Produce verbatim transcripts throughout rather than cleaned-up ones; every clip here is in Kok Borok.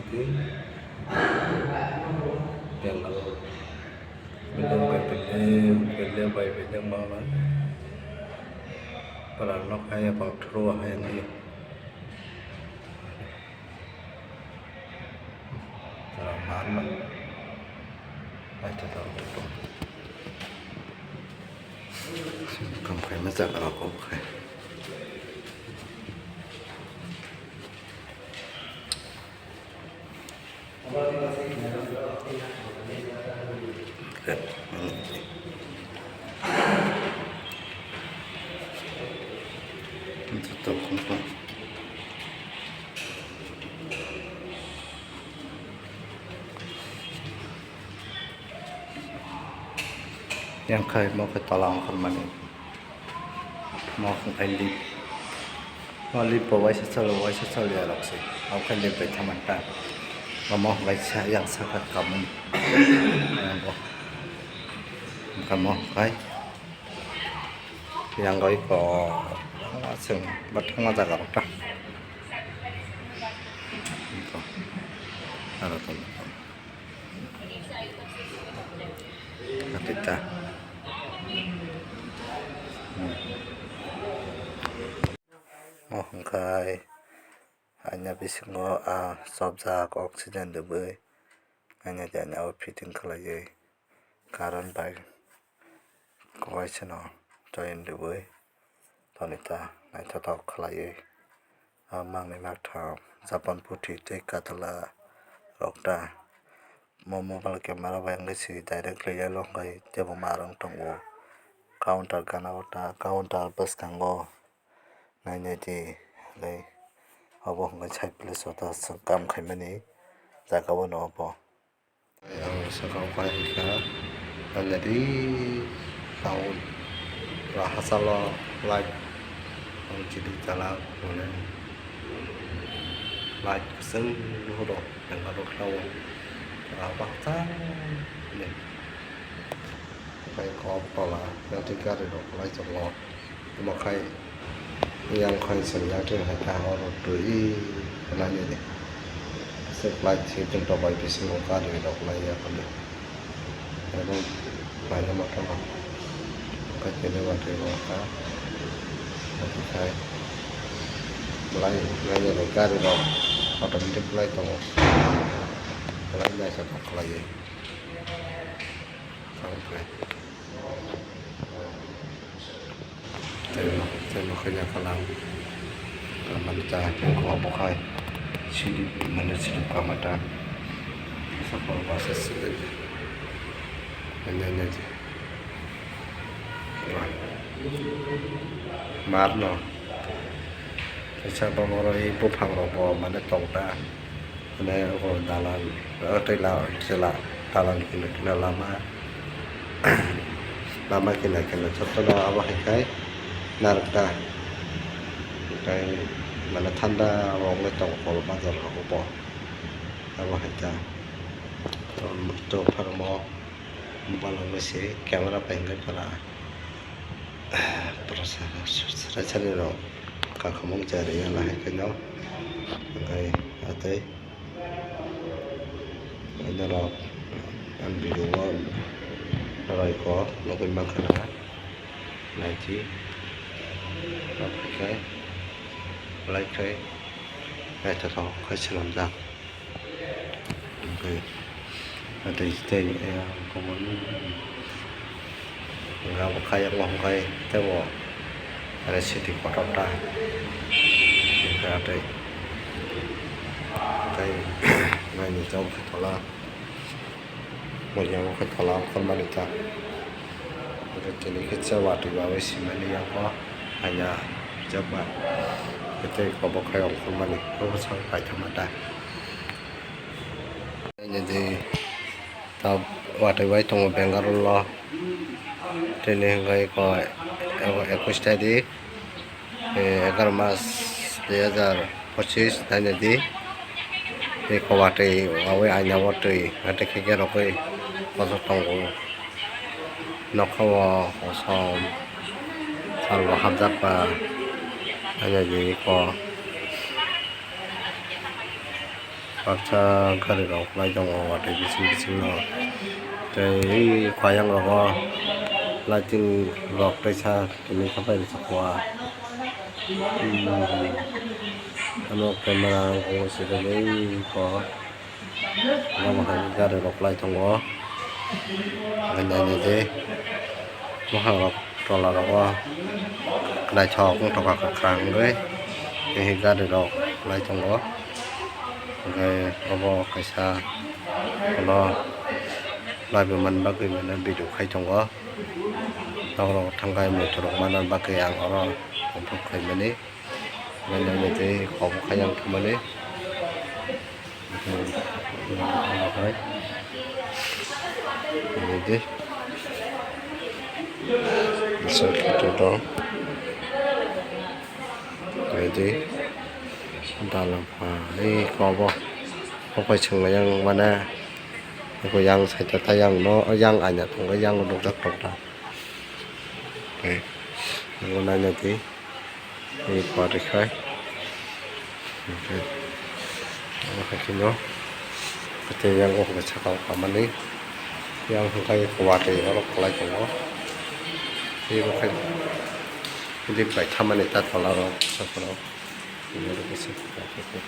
Bengal building bai building, building bai building ma bai. Para nok hai, epang thuru hai ni. Para man ma. Ai ta ta ta. Kam khai ma jaga rok khai. Yang khai mo khe tola ongkhormani. Mo hwnkhe lip. Mo lip bo waisa chalo, waisa chaliya rok se. Abo khe lip bai thaman ta. Omo hwnkhe sa, yang saka kamani. Yang bo. Hwnkhe mo hwnkhe. Yang oi ko. Aswng bathangma jaga rok ta. Aro to. Atita. Hmm. Oh, hwnkhe aina bisingo, ah, chopjak oxygen rwui, aina de aina o fitting khlaiwi, current bai. Kwbai seno join rwui tonwi ta naithothok khlaiwi. O mangni maktham Japan puthi tei katala rok ta mo mobile camera bai wngwi si direct khlaiya longkhai teibo ma rwng tongo. Counter gana o ta counter bwskango nainai di hwnkhe obo hwnkhe side place o ta chwng kam khaimani jaga o no obo. Ang sakao kaisa hwnka, ang nadi town o hachalo light ang chili chala mane light kwchwng nuhuro, ang aro town o baksa ni bai kok tola nadi gari rok lai tongo. Omo khai yang khai chwng yang twi hai ta oro twi nani de. Aswk light se tong tok bai bisingo gari rok lai ya kali. Abo khlai ma tongo. Khai kene ba twi bo kha. Abo khai lai lai ya gari rok automatic lai tongo. Lai naisok kok khlai ya. Tei, tei bo khe ya kalang. Kalang ta, tei bo khai. Sidi, mane sidi kama ta. Sakol basa sidi. Mane, mane. Mar no. Kaisa borok rok buphang rok bo mane tong ta. Mane o dalan, o tei la, chwla dalan kino kino lama, lama kino kino jotono abo hai khai narwk ta. Tei mane thanda rok le tongo kol bazar rogo bo, abo hai ta. Tok pharma mobile rok se camera bai hwnkhai pura. Pura sari sari rok kakhomong chari ya lahai khe no. Hwnkhe atwi norok ang video o norok nugwi mankha na naidi. Like khai naithothok khai swnamjak. Hwnkhe tei tei, eh, ang kobor nw, hwnkhe abo khaiyokma hwnkhe teibo are city kotor ta. Hwnkhe atwi tei naini chao khe tola, moya o khe tola ongkhormani ta. Tini khe cha watwi bawi simani yago haya jaba tei kobok hai ongkhormani obo sak paithakma ta. Nini ta watwi bai tongo Bengaluru o tini hwnkhe eko ekush tarikh. Eh, egaroh mas dui hazar pochis nainadi. Tei koba twi wawi aina o twi hate khe khe rogwi koso tongo. Nokha o kosom sal bo hapjak ba nainadi ko. Baksa gari rok lai tongo watwi bising bising no. Tei kwbangma rogo lighting rok teisa tini khapai rwchapwa. Hmm. Ano camera o swijagwi ko. Omo hai gari rok lai tongo. Nai nai di. Buphang rok tola rogo naithok wngthoka kwkhwrang wngwi tei gari rok lai tongo. Hwnkhe obo kaisa ulo live-o manna bagwi mane video khai tongo. Norok thangkhai muitu rok manna bagwi ang oro tongthok khlaimani. Mane tei kok bo khai yang thumani. Hai. Ini di. Bisa kita dong. Ini di. Dalam ha. Ini kok bo. Kok khai sing yang mana? Kok yang saya tayang no, yang anya tong yang dok dak tok ta. Oke. Yang mana nanti? Ni pari khai. Oke. Oke kino. Kete yang oh ke sakal kamani. Yang hingkai kuwate oro kolai tongo. Ibo khai. Hindi bai thamani ta tola ro sakalo. Ini ro kese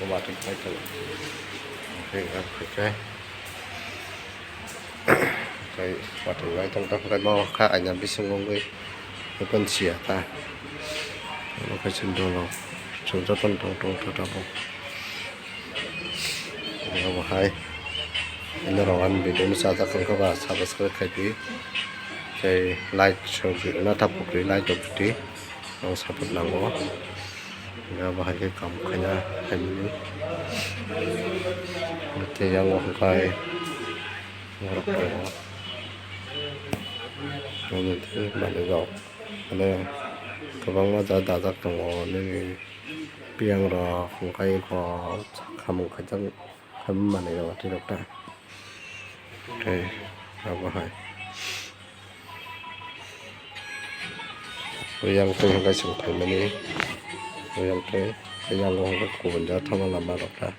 kuwate kolai tongo. Oke, oke. Tei watwi lai tong tong khe bo kha aina bisingo wngwi tei sia ta. Omo khe chwng dolo chwng jotono tong tong kha tabuk. Omo hai norok ani video no chajak wngkha ba subscribe khai di tei like rok rwna ta pukri like rok di. Ang support nango. Nga bahai khe kam khaina phaimani. Tei yang hwnkhe borok tongo. Ang tei manwi rok mane kwbangma ja dajak tongo nini piyang rok hwnkhe kok samung khaijak manwi rok tei rok ta. Tei abo hai. Yang twi hwnkhe chwng phaimani. Yang twi, yang o hwnkhe kubun jaga thangna lama rok ta.